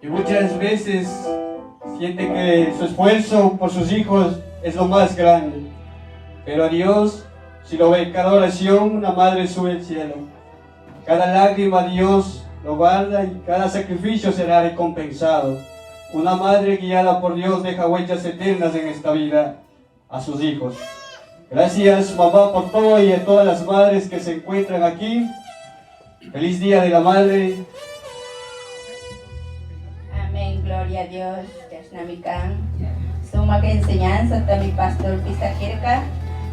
Y muchas veces siente que su esfuerzo por sus hijos es lo más grande. Pero a Dios, si lo ve cada oración, una madre sube al cielo. Cada lágrima Dios lo guarda y cada sacrificio será recompensado. Una madre guiada por Dios deja huellas eternas en esta vida a sus hijos. Gracias mamá por todo y a todas las madres que se encuentran aquí. Feliz Día de la Madre. Amén, gloria a Dios. Chashnami kan. Sumak enseñanza mi pastor pisakirka.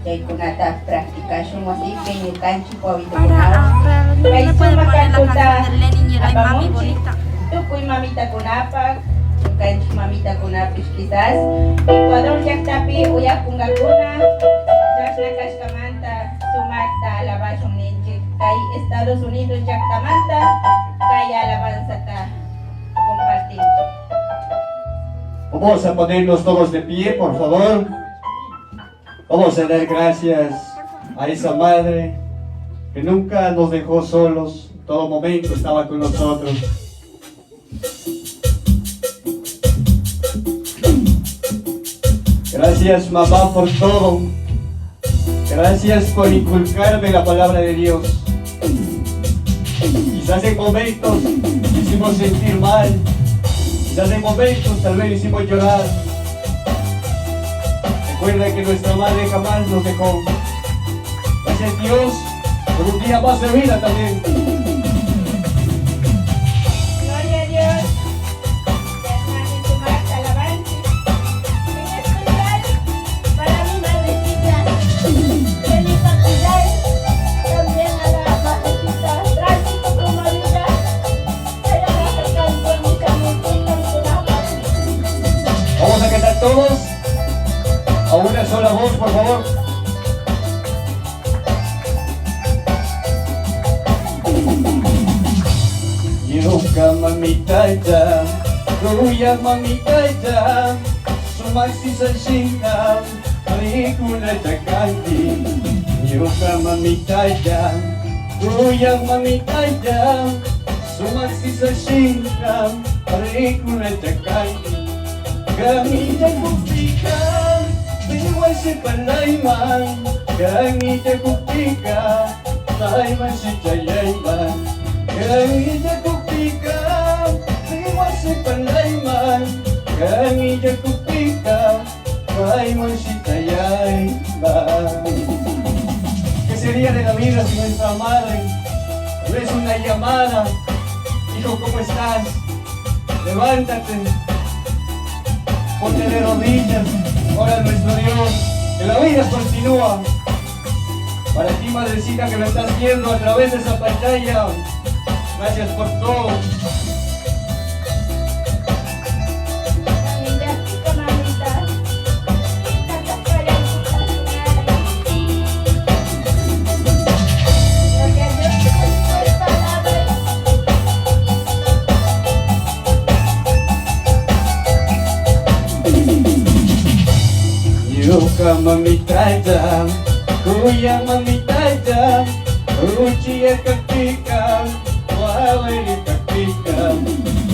Chaykunata practicashun wasipi ñukanchik Para, wawitakunawan. para los niños Kay le pueden sumak poner la kantuta canción de Lenin y el Ay Mami apamunchik. Bonita. Tukuy mamitakunapak, ñukanchik mamitakunapish quizás Ecuador llaktapi uyakunkakuna, chashna kashkamanta sumakta alabashun ninchik. Kay Estados Unidos llaktamanta kay alabanzata compartinchik. Vamos a ponernos todos de pie, por favor. Vamos a dar gracias a esa madre que nunca nos dejó solos, en todo momento estaba con nosotros. Gracias mamá por todo. Gracias por inculcarme la palabra de Dios. Quizás en momentos me hicimos sentir mal. Quizás en momentos tal vez hicimos llorar. Recuerda que nuestra madre jamás nos dejó. Gracias Dios por un día más de vida también. Gloria a Dios. Chashnami sumakta alabanchik. En especial para mi madrecita, Felipa Quillay, también a la madrecita Tránsito Promavila, kay canto. Vamos a cantar todos a una sola voz, por favor. Ñuka mamitalla, kuyak mamitalla, sumak sisashina, rikunalla kanki. Ñuka mamitalla, kuyak mamitalla, sumak sisashina, rikunalla kanki. Kan illakukpika, piwanshi parlayman, Kan illakukpika, maymanshi chayayman. Kan illakukpika, piwanshi parlayman, Kan illakukpika, maymanshi chayayman. ¿Qué sería de la vida sin nuestra madre? Tal vez una llamada. Hijo, ¿cómo estás? Levántate. Ponte de rodillas, ora a nuestro Dios, que la vida continúa. Para ti, madrecita, que me estás viendo a través de esa pantalla, gracias por todo. Llakika mamita, Gloria a Dios por palabra. Ñuka mamitalla, kuyak mamitalla, uchilla kakpika, wawari kakpika.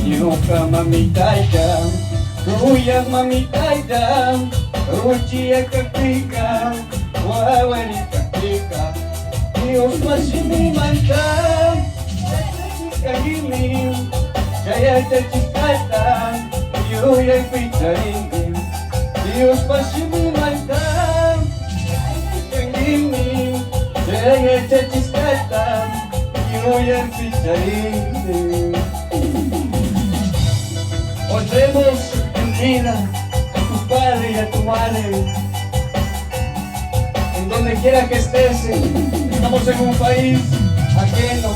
Ñuka mamitalla, kuyak mamitalla, uchilla kakpika, wawari kakpika. Diospa shiminmanta, yachachishkanimi, chay yachachishkata, yuyaypi charini. Diospa shiminmanta, yachachishkanimi, chay yachachishkata, yuyaypi charini. Honremos en vida a tu padre y a tu madre. En donde quiera que estés, estamos en un país ajeno,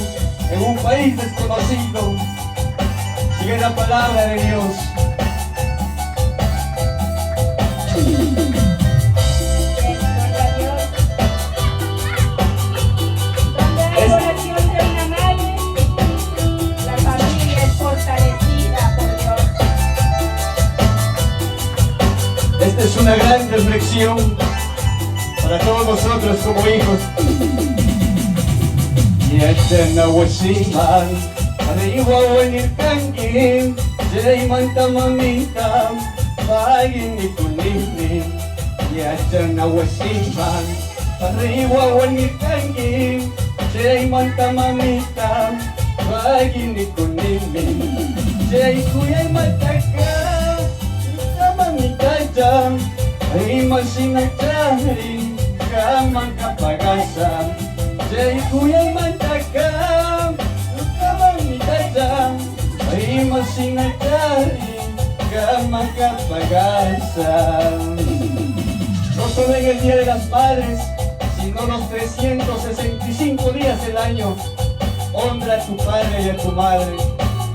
en un país desconocido. Sigue la palabra de Dios. Gloria a Dios. Donde hay oración de una madre, la familia es fortalecida por Dios. Esta es una gran reflexión para todos nosotros como hijos. Yachana wasiman, riwawa nirkanki. Chaymanta mamita pagui nikunimi yachana wasiman riy wawa nirkanki. Chaymanta mamita pagui nikunimi chay kuyaymantaka ñuka mamitalla ima shinachari kanmanka pagasha. Chay kuyaymantaka ñuka mamitalla ima shinachari kanmanka pagasha. No solo en el Día de las Madres, sino los 365 días del año, honra a tu padre y a tu madre.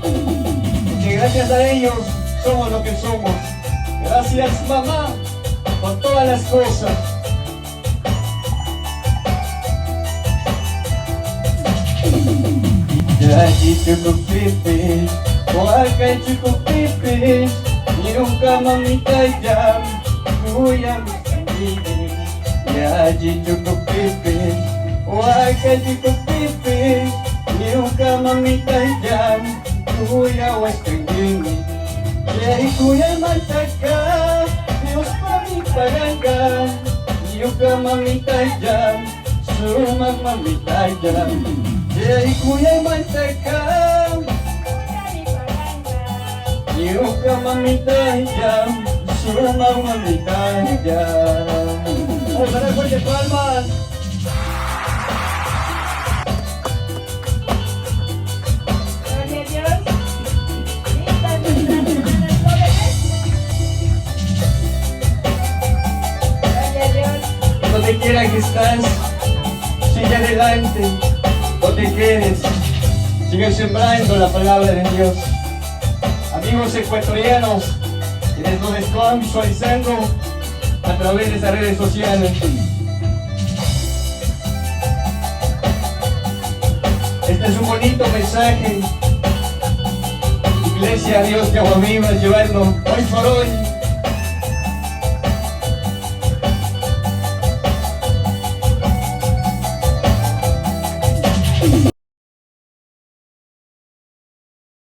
Porque gracias a ellos somos lo que somos. Gracias, mamá, por todas las cosas. Yachi chukupipis, wakay chukupipis, ñuka mamitalla, kuyawashkangimi. Yachi chukupipis, wakay chukupipis, ñuka mamitalla, kuyawashkangimi. Chay kuyaymantaka, Diospami paganka, ñuka mamitalla, sumak mamitalla. Chay kuyaymantaka, ñuka mamitalla, sumak mamitalla. Vamos a dar fuertes palmas. Gloria a Dios. Listas nuestras hermanas jóvenes. Gloria a Dios. Donde quiera que estás, sigue adelante, no te quedes, sigue sembrando la palabra de Dios. Amigos ecuatorianos, quienes nos están visualizando a través de esas redes sociales. Este es un bonito mensaje. Iglesia Dios de Agua Viva, llevarlo hoy por hoy.